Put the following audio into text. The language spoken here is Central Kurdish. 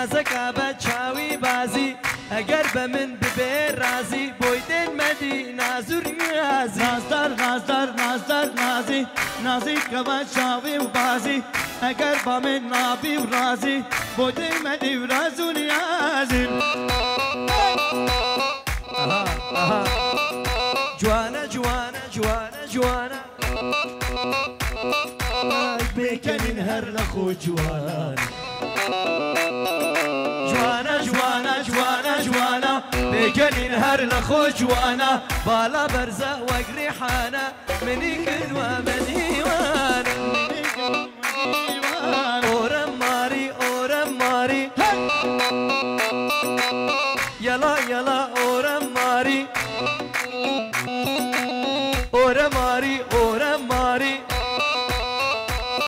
نازەکا بە چاوی بازی، ئەگەر بە من ببێ ڕازی، بۆی دێن مەدی نازور نیازی. نازدار نازدار نازدار نازی، نازی کە بە چاوی و بازی، ئەگەر بە من نابی و ڕازی، بۆ دێمەدی و ڕاز و نیازی. ئەها ئەها جوانە جوانە جوانە جوانە، ئای پێکەنین هەر لە خۆ جوان. جوانە جوانە جوانە جوانە، پێکەنین هەر لە خۆ جوانە، بالا بەرزە وەک ڕیحانە، منی کردووە بە دیوانە.